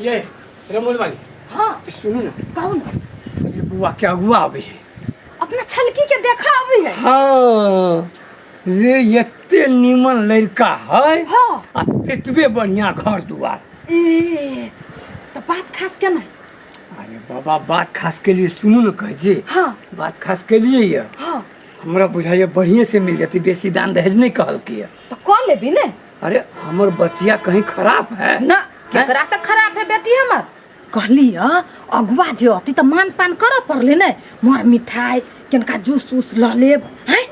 ये रमोल वाली। हाँ। सुनू ना। कहू ना। अरे बुआ के अगुआ आबै है। अपना छलकी के देखा आबै है। हाँ रे, एते नीमन लड़का है। हाँ। आ तेतबे बढ़िया घर दुआर। ए तो बात खास केना? अरे बाबा, बात खास के लिए सुनू ना, कहै छी। हाँ। बात खास के लिए ये। हाँ। हमरा बुझाइए बढ़िए से मिल जाती, बेसी दान दहेज नहीं कहलकै। तो कौन लेबी ने? अरे हमर बचिया कहीं खराब है ना? केकरा से खराब है बेटी हमर? कहली अगुआ जे अती तऽ मान पान करऽ पड़ले ने, मर मिठाई केनका जूस उस लऽ लेब, हैं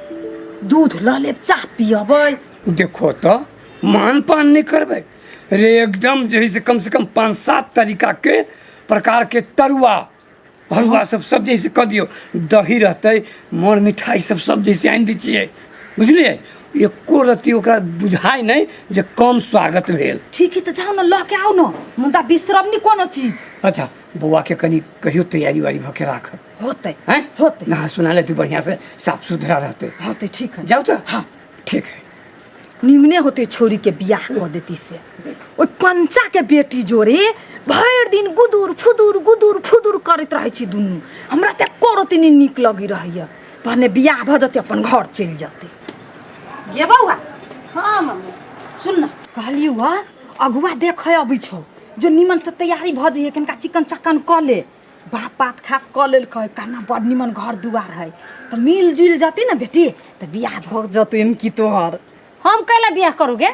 दूध लऽ लेब, चाह पियबै। देखो तो मान पान नहीं करबै रे, एकदम जे है से कम 5-7 तरीका के प्रकार के तरुआ भरुआ सब सब जैसे कऽ दियौ, दही रहतै, मर मिठाई सब सब जैसे आनि दै छियै, बुझलियै? एको रत्ती ओकरा बुझाइ नहि जे कम स्वागत भेल। ठीक है तऽ जाउ ने, लऽ के आउ ने, मुदा बिसरब नहि कोनो चीज। अच्छा, बौआ के कनि कहियो तैयारी उयारी भऽ के राखत। होतै। हैं? होतै। नहा सुना लेतै, बढ़िया से साफ सुथरा रहतै। होतै, ठीक है। जाउ तऽ। हाँ। ठीक है। निमने होते छोरी के बियाह कऽ देती से ओहि पंचा के बेटी जोरे भरि दिन गुदुर फुदुर गुदुर फुदुर करैत रहै छी दुनू, हमरा तऽ एको रत्ती नहि नीक लगै रहैया। भने बियाह भऽ जेतै, अपन घर चलि जेतै। गे बौआ। हाँ मम्मी। सुन न, कहलियौ हँ अगुआ देखै अबै छौ, जो निमन से तैयारी भऽ जइहे, कनिका चिकन चकन कऽ ले, बाप बात खास कऽ लेलकै, कहना बड़ निमन घर दुआर है, तऽ मिल जुलि जतै ने बेटी तऽ बियाह भऽ जतौ। एम की तोहर? हम कैला बियाह करूगे?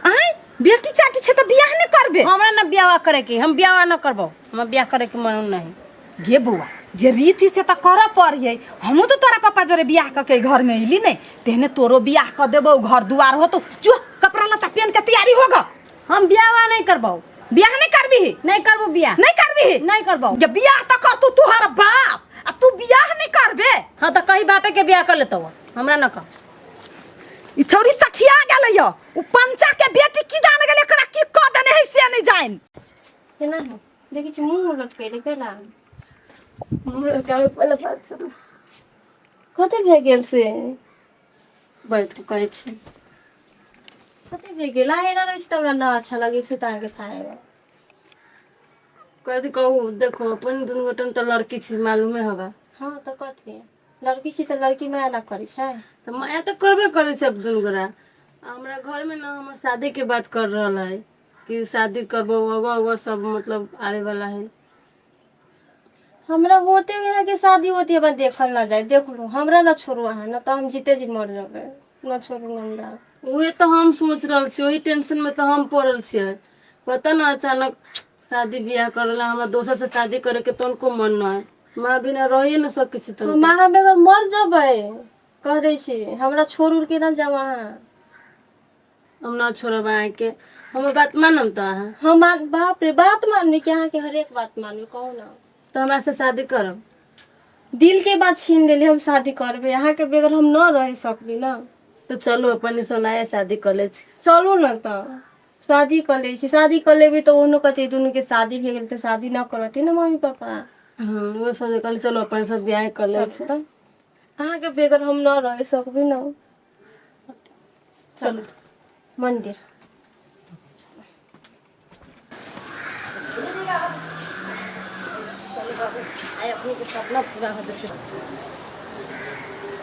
आँय, बेटी चाटी छै तऽ बियाह नहि करबे? हमरा न बियाह करे के, हम बियाह न करबो, हमरा बियाह करे के मन नहीं। गे बौआ, जे रीति से तऽ करऽ पड़ियै। हमहूँ तऽ तोरा पापा जोरे बियाह कऽ के घर में अयली ने, तेहने तोरो बियाह कऽ देबौ, घर दुआर होतौ। जो कपड़ा लत्ता पहन के तैयारी होगा। हम बियाह नहीं करबो। बियाह नहीं करबी? नहीं करबो बियाह। नहीं करबी? नहीं करबो। जे बियाह तऽ करतौ तोहर बाप आ तू बियाह नहीं करबे? हाँ तऽ कही बापे के बियाह कर लेतौ, हमरा न कह। ई छौरी सठिया गेलै यौ, उ पंचा के बेटी की जान गेलै एकरा की कऽ देने है से नहीं जान। केना है देखै छी मुँह लटकेले कैला मुँह लटकाबै पहिले बात सुनू। कते भए गेल से बैठ कऽ कहै छी कते भए गेल। अहाँ एना रहै छी तऽ हमरा न अच्छा लगै छै तऽ अहाँके थाहे। कथी कहू, देखो अपन दुनू गोटम तऽ लड़की छी, मालूमे हवा। हँ तऽ कथी लड़की छी तऽ लड़की माया न करै छै? तऽ माया तऽ करबे करै छै। अब दुनू गोरा आ हमरा घरमे न हमर शादीके बात कर रहल है कि शादी करबो, अगुआ अगुआ सब मतलब आवे वाला है। हमरा होते हुए अहाँके शादी होती हमरा देखल न जाय। देख लू हमरा न छोड़ू अहाँ, न तऽ हम जीते जी मर जेबै, न छोड़ू हमरा। उहे तऽ हम सोच रहल छी, ओही टेंशनमे तऽ हम पड़ल छियै। पता न अचानक शादी बियाह करे ला हमरा दोसर से शादी करे के तनको मन न है, माँ बिना रहिए न सकै छी तनको। हम अहाँ बगैर मर जेबै, कह दै छी, हमरा छोड़ उड़ के न जाउ अहाँ। हम न छोड़ब अहाँके, हमर बात मानब तऽ अहाँ? हम मान, बाप रे, बात मानबै कि अहाँके हरेक बात मानबै, कहू ना। तऽ हमरा से शादी करब? दिल के बात छीन लेली। हम शादी करबै, अहाँके बगैर हम न रह सकबी ना। तऽ चलू अपन सोनाए शादी कऽ लै छी। चलू ने तऽ शादी कऽ लै छी। शादी कऽ लेबै तऽ ओहनो कहतै दुनू के शादी भए गेल तऽ शादी न करतै ने मम्मी पापा। हँ, वो सोचे कहली चलू अपन सब बियाह कऽ लै छी। तऽ अहाँके बगैर हम न रह सकबी ना। चलू मंदिर। आइ अपने के सपना पूरा हो जेतै।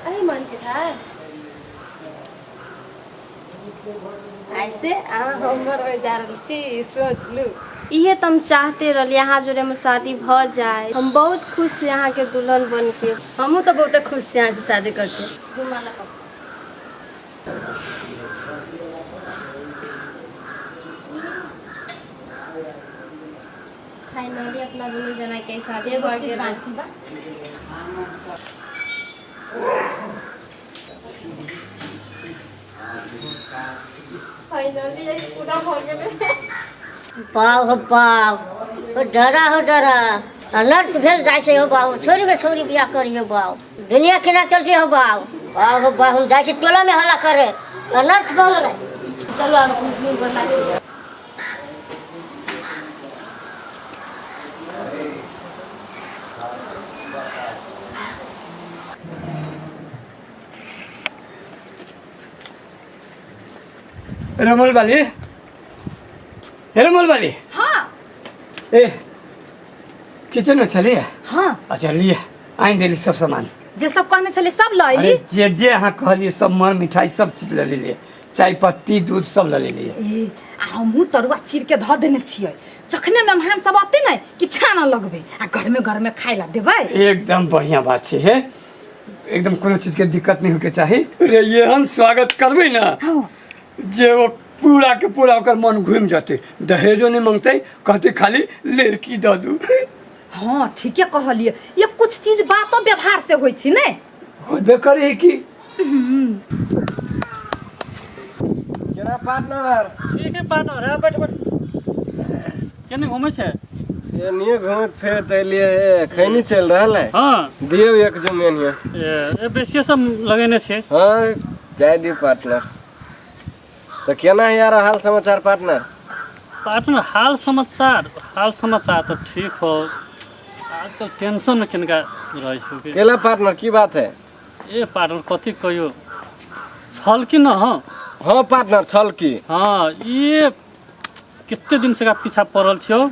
अही मंदिर है। ऐसे अहाँ हमर होइ जा रहल छी, सोच लू। इहे तऽ हम चाहते रहली, अहाँ जोड़े हमर शादी भऽ जाए। हम बहुत खुश छी अहाँके दुल्हन बनके। हमहूँ तऽ बहुते खुश छी अहाँ से शादी करके। घुमा ला पापा। फाइनली अपना दुनू जना के शादी एगो भऽ चीज गेल। बाकी बा। फाइनली पूरा भऽ गेलै। बाप हो बाप, ओ डरा हो डरा, अनर्थ भेल जाइ छै हो बाबू। छोड़ि छोड़ि बियाह करियो बाबू, दुनिया केना चलतै हो बाबू। बाप हो बाप, हम जाइ छी टोलामे हल्ला करे, अनर्थ भऽ गेलै। चलू आब दुनू गोटा। रमल वाली, रमल वाली। हाँ। ए किचन में चलिए। हाँ। अच्छा लिए, आनि देली सब सामान। जे सब कहने छलियै सब लऽ अरे अयली। जे जे अहाँ कहलिए सब मर मिठाई सब चीज लऽ लेलिए, चाय पत्ती दूध सब लऽ लेलिए। ए आ हमहूँ तरुआ चीर के धऽ देने छियै, जखने मेहमान सब अतै ने कि छानऽ लगबै आ घरमे घरमे खाय ला देबै। एकदम बढ़िया बात छै हे, एकदम कोनो चीज के दिक्कत नहीं होके चाही। रे एहन स्वागत करबै ना हाँ। जे वो पूरा के पूरा ओकर मन घूम जतै, दहेजो नहीं मांगतै, कहतै खाली लड़की दऽ दू। हाँ ठीके कहलिए, ये कुछ चीज बातो व्यवहार से होइ छै ने। होबे करे की। केना पार्टनर? ठीक है पार्टनर है, बैठ बैठ। केने घूमै छै? ये निये घूमत फिरत एलिए हे, खैनी चल रहल है। हाँ। दियौ एक जुमेन ये। ए बेसिए सब लगेने छै। हाँ जाय दियौ पार्टनर। तो केना है यार हाल समाचार पार्टनर? पार्टनर हाल समाचार, हाल समाचार तो ठीक हो, आजकल टेंशन में किनका रहै छु कि। केला पार्टनर की बात है? ए पार्टनर कथी कहियो, छल कि न? हाँ हाँ पार्टनर छल की। हाँ ये कितने दिन से का पीछा पड़ल छियो,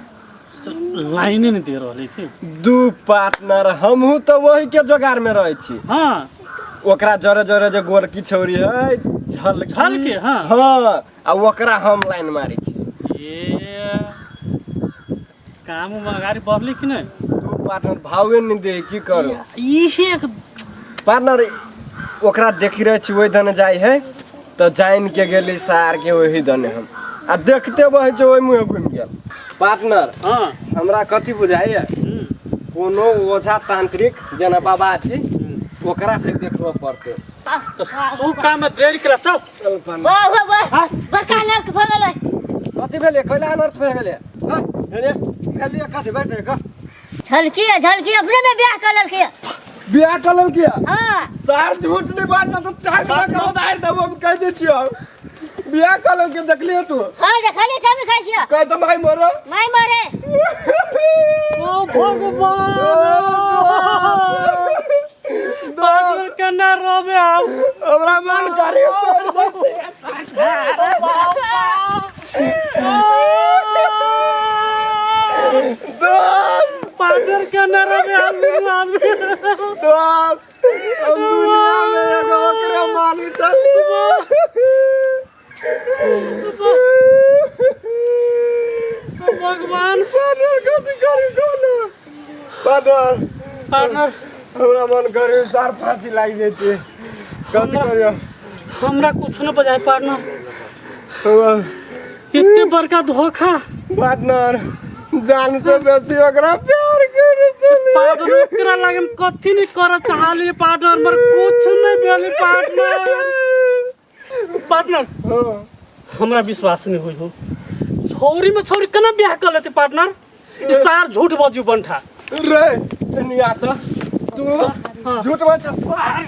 लाइने नहीं दे रहल है कि। दू पार्टनर हमहू तो वही के जोगार में रहै छी। हाँ। ओकरा जरे जरे जे गोरकी छौरी है झलकी। झलकी, हाँ। हाँ आ ओकरा हम लाइन मारै छी। ए काम उम अगाडि बढ़ली कि नहीं? दू पार्टनर भावे नहीं दे की करू। इहे एक पार्टनर ओकरा देखी रहै छी ओहि दने जाइ है तो जान के गेली सार के ओही दने हम आ देखते बहे छै ओहि मुँहे घुमि गेल। पार्टनर हाँ। हमरा कथी बुझाइए, कोनो ओझा तांत्रिक जेना बाबा छी ओकरा से देखबऽ पड़तै। तो शुभ काम में देरी केला, चल। चल पार्टनर। वाह वाह वाह हाँ? बड़का अनर्थ भऽ गेलै। कथी भेलै? कैला अनर्थ भऽ गेलै? हाँ, भेलै? भेलियै कथी? बैठ रे, झलकी झलकी अपने में ब्याह कर लेलकै। बियाह कर लेलकै? हाँ। सार झूठ नहीं बात तो टांग लगा के उतार देबो, हम कह दै छियौ। बियाह कर लेलकै देखलियै तू? हाँ देखलियै, हम खाइ छियै। कह तऽ माय मरो। माय मरे। ओ भगवान, पागल केना रोबे आब? हमरा मन करे पागल केना रोबे आब आदमी? दोस्त, हम दुनिया में एगो ओकरे मानी चली। भगवान पार्टनर कथी करी कोना? पार्टनर पार्टनर हमरा मन करे सार फांसी लागि जेते, कथी करियो? हमरा कुछ न बजाय पार्टनर, इतने बड़का धोखा। पार्टनर जान से बेसी ओकरा प्यार करे चली। पार्टनर ओकरा लागे हम कथी नहीं कर चाहली पार्टनर, मगर कुछ नहीं भेली पार्टनर। पार्टनर हाँ। हमरा विश्वास नहीं होई हो, छौरी में छौरी केना ब्याह कर लेते पार्टनर? ई सार झूठ बजू बंठा। रे एनी आ त तू झूठ बज सार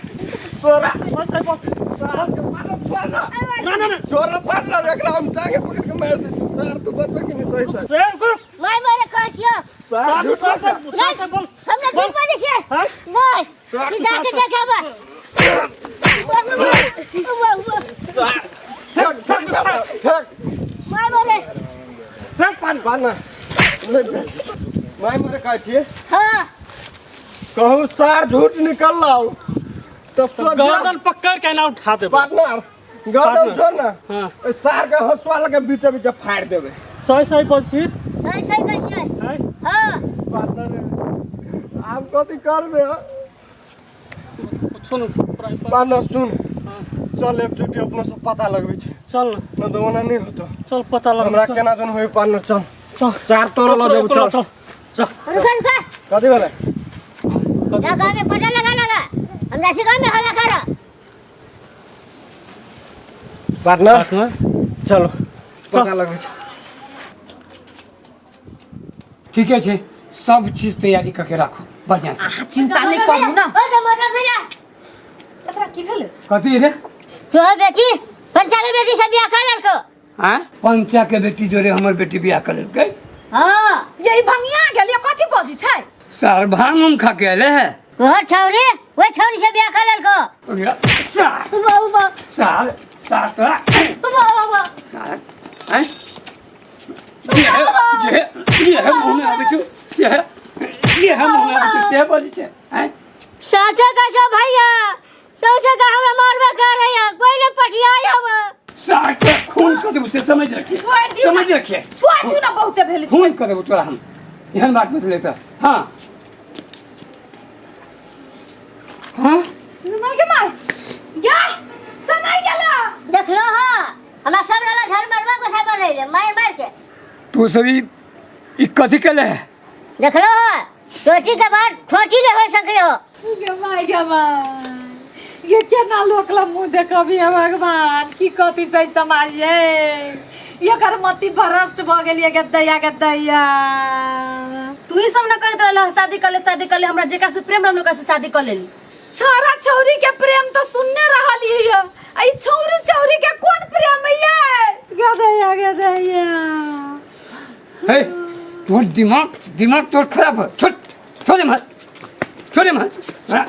तोरा सही सही बोल। सार के पार्टनर छोड़ ना। ना ना ना छोड़ ना पार्टनर, एकरा हम टांगे पकड़ के मार दै छी। सार तू बचबे कि नहीं? सही सही ए, रुको। माय मरे कहै छियौ। सार झूठ सही बज। सही सही सही बोल। हमरा झूठ बजै छियै? हाँ? नहि, तू जाके देखाबऽ। सार फेंक फेंक फेंक। माय मरे। फेंक पानी। पार्टनर माय मरे कहै छियै? हाँ। कहूँ सार झूठ निकल लाओ तो सोच जा। गर्दन पकड़ के ना उठा देबो। पार्टनर गर्दन छोड़ ना। हाँ। ओइ सार के हंसुआ लगे बीचे बीचे फाड़ देबे। सही सही बोल छी। सही सही कहै छियै। हाँ? हाँ। पार्टनर आब कथी करबे? कुछो न। पार्टनर सुन, चल एक चोटी अपना सब पता लगबै छै। चल न। न तऽ ओना नहि होतो। चल पता लग। हमरा चल। केना जन होई पार्टनर, चल चल सार तोरा लऽ जेबौ, चल चल चल। रुका रुका। कथी भेलै? जा गाँव में पता लगा लगा, हम जाइ छी गाँव में हल्ला कर। पार्टनर पार्टनर चलो पता लगबै छै। ठीके छै, सब चीज तैयारी करके राखू बढ़िया से। अहाँ चिंता नहीं करू ना। ओ टमाटर भैया एकरा की भेलै? कथी रे? तोहर बेटी पंचा के बेटी से बियाह कर लेलको। हाँ पंचा के बेटी जोरे हमर बेटी बियाह कर लेलकै? हाँ। यही भंगिया गेलियै, कथी बजै छै? सार भांग उंग खा के अयले है। तोहर छौरी ओहि छौरी से बियाह कर लेलको। सार सार सार तोरा सार हैं जे जे जे मुँह में आबै छौ से ये हम मुँह में आबै छौ से बजै छै आँय साचा का सब भैया सबसे का हमरा मारबे कर रहे हैं कोई ने पटियाई हम सार के खून कर देबू से समझ रखिए छोड़ि दियौ समझ रखिए छोड़ि दियौ ने बहुते भेलै खून कर देबू तोरा हम एहन बात बतले तऽ हाँ हाँ माय गे माय गे समय गेला देखलो हां हमरा सब रहला झर मरबा गोसा बन रहे मार मार के तू सभी ई कथी केले है देखलो हां चोटी के बाद खोटी नहीं हो सके हो गे माय गे माय ये केना लोक ला मुँह देखबी हे भगवान की कथी छै समाज ये एकर मति भ्रष्ट भऽ गेल ये गदैया गदैया तू ही सब न कहैत रहल शादी कर ले शादी कर ले हमरा जेकरा से प्रेम रहल ओकरा से शादी कर लेली छौरा छौरी के प्रेम तो सुनने रहलियै ये आ ई छौरी छौरी के कोन प्रेम ये गदैया गदैया हे तोर दिमाग दिमाग तोर खराब है छोड़ छोड़े मत छोड़े मत हाँ।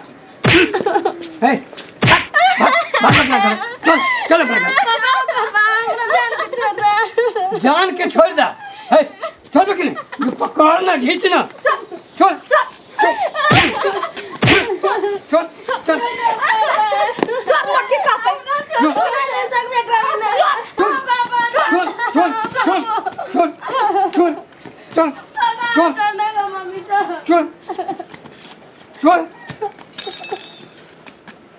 हे भाग, भाग, भाग अपना घर चल चल अपना घर जान के छोड़ दा हे छोड़ दो कि नहीं ये पकड़ ना खींच ना छोड़ छोड़ छोड़ चल चोर लड़की कहते छोड़ छोड़ छोड़ छोड़ छोड़ छोड़ चल छोड़ छोड़ छोड़